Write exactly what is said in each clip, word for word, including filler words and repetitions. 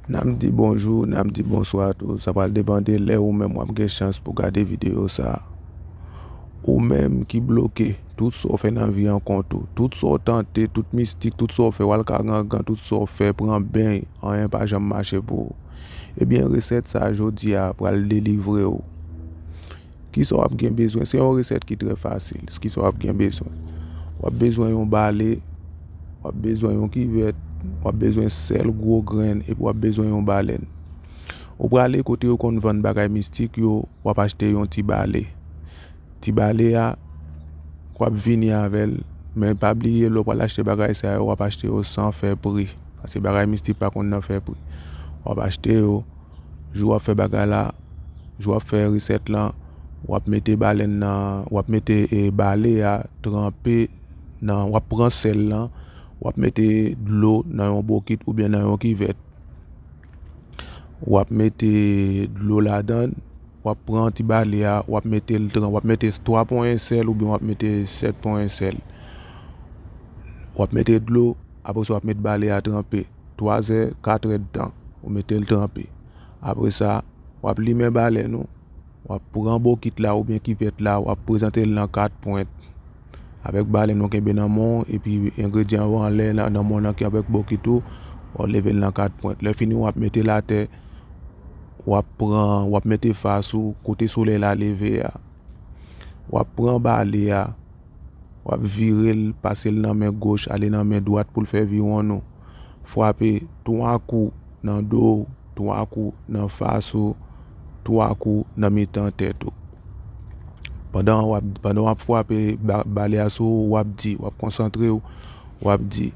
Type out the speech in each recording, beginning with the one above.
N ap di bonjou, n ap di bonswa tou. Sa pral depann de lè ou menm w ap gen chans pou gade videyo sa a. Ou menm ki bloke, tout sa w fè nan vi an kont ou, tout sa w tante, tout mistik, tout sa w fè, w al ka gangan, tout sa w fè, pran beny, anyen pa janm mache pou ou. Ebyen, resèt sa a jodi a pral delivre w. Kisa w ap gen bezwen? Se yon resèt ki trè fasil. Kisa w ap gen bezwen? W ap bezwen yon bale, w ap bezwen yon kivèt, w ap bezwen sèl gwo grenn, epi w ap bezwen yon balèn. Ou prale kote yo konn vann bagay mistik yo, w ap achte yon ti bale. Ti bale a, w ap vini avè l, men pa bliye lè w pral achte bagay sa yo, w ap achte yo san fè pri. Paske bagay mistik pa konn nan fè pri. W ap achte yo, jou w ap fè bagay la, jou w ap fè resèt lan, w ap mete balèn nan, w ap mete, e, bale a tranpe nan, w ap pran sèl lan, w ap mete dlo nan yon bokit oubyen nan yon kivèt. W ap mete dlo ladan l, w ap pran ti bale a, w ap mete l tran-, w ap mete twa pwen sèl oubyen w ap mete sèt pwen sèl. W ap mete dlo, apre sa w ap met bale a tranpe. Twa zè, kat èdtan, ou mete l tranpe. Apre sa, w ap limen balèn ou, w ap pran bokit la oubyen kivèt la, w ap prezante l nan kat pwent. Avèk balèn ou kenbe nan men w, epi engredyan yo anlè nan, nan men w nan ki avèk bokit ou, w ap leve l nan kat pwent. Lè fini, w ap mete l atè, w ap pran, w ap mete fas ou kote solèy la leve a. W ap pran bale a, w ap vire l, pase l nan men goch, ale nan men dwat pou l fè viwonn ou. Frape twa kou nan do w, twa kou nan fas ou, twa kou nan mitan tèt ou. Pandan w ap, pandan w ap frape ba-, bale a sou ou, w ap di, w ap konsantre w, w ap di,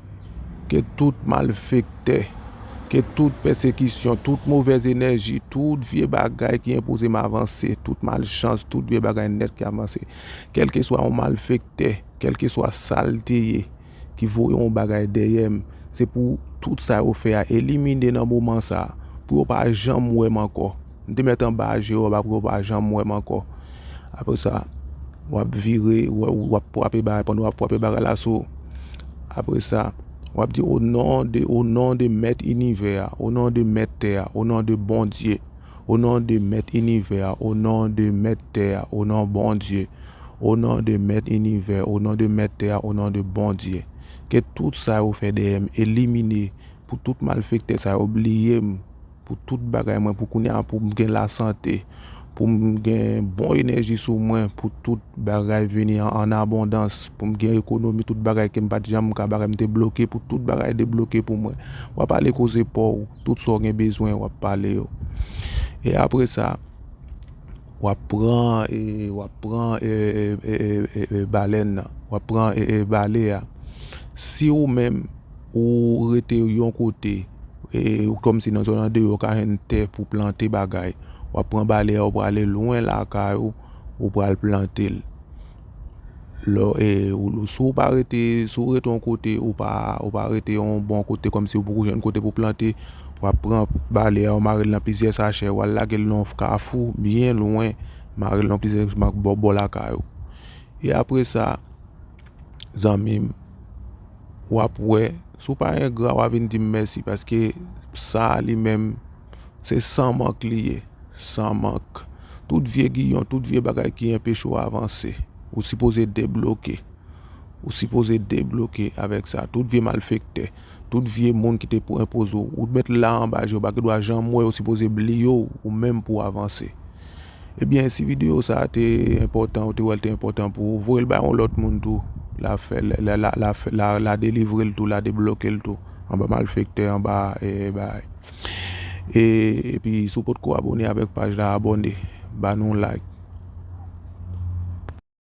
ke tout malfektè, ke tout pèsekisyon, tout movèz enèji, tout vye bagay ki enpoze m avanse, tout malchans, tout vye bagay nèt ki avanse, kèlkeswa yon malfektè, kèlkeswa sa l te ye, ki voye yon bagay dèyè m, se pou tout sa yo fè a elimine nan moman sa a, pou yo pa janm wè m ankò. M te mèt anba je yo, pou yo pa janm wè m ankò. Apre sa, w ap vire, w ap, w ap frape bagay, pandan w ap frape bagay la sou ou. Apre sa, w ap di, "O non de, o non de Mèt Inivè a, o non de Mèt Tè a, o non de Bondye, o non de Mèt Inivè a, o non de Mèt Tè a, o non Bondye, o non de Mèt Inivè, o non de Mèt Tè a, o non de Bondye." Ke tout sa yo fè dèyè m elimine, pou tout malfektè sa yo bliye m, pou tout bagay mwen, pou kounye a, pou m gen lasante, pou m gen bon enèji sou mwen, pou tout bagay vini an, an abondans, pou m gen ekonomi, tout bagay ke m pa t janm ka bagay, m te bloke, pou tout bagay debloke pou mwen. W ap ale koze pa w, tout sa w gen bezwen, w ap pale yo. E apre sa, w ap pran, e, w ap pran, e, e, balèn nan, w ap pran, e, e, bale a. Si ou menm, ou rete yon kote, e, ou kòmsi nan zòn andeyò, ou ka jwenn tè pou plante bagay. W ap pran bale a, ou prale lwen lakay ou, ou pral plante l. Lò, e, ou, si ou pa rete, si ou rete yon kote, ou pa, ou pa rete yon bon kote, kòmsi ou poko jwenn kote pou plante, w ap pran bale a, ou mare l nan plizyè sachè, w al lage l nan yon kafou, byen lwen, mare l nan plizyè, bò, bò lakay ou. E apre sa, zanmi m, w ap wè, si w pa engra, w a vin di m mèsi, paske sa a li menm, se san mank li ye, san mank. Tout vye giyon, tout vye bagay ki anpeche w avanse, ou sipoze debloke. Ou sipoze debloke avèk sa. Tout vye malfektè, tout vye moun ki te pou enpoze w, ou mèt la anba je, ou pa gen dwa janm wè yo, sipoze bliye w, ou menm pou w avanse. Ebyen, si videyo sa a te enpòtan, ou te wè l te enpòtan pou ou, voye l bay yon lòt moun tou. La fè, la, la, la, la fè, la, la delivre l tou, la debloke l tou. Anba malfektè, anba, e, bagay. E, epi, si w potko abòne avèk paj la, abòne. Ba nou like.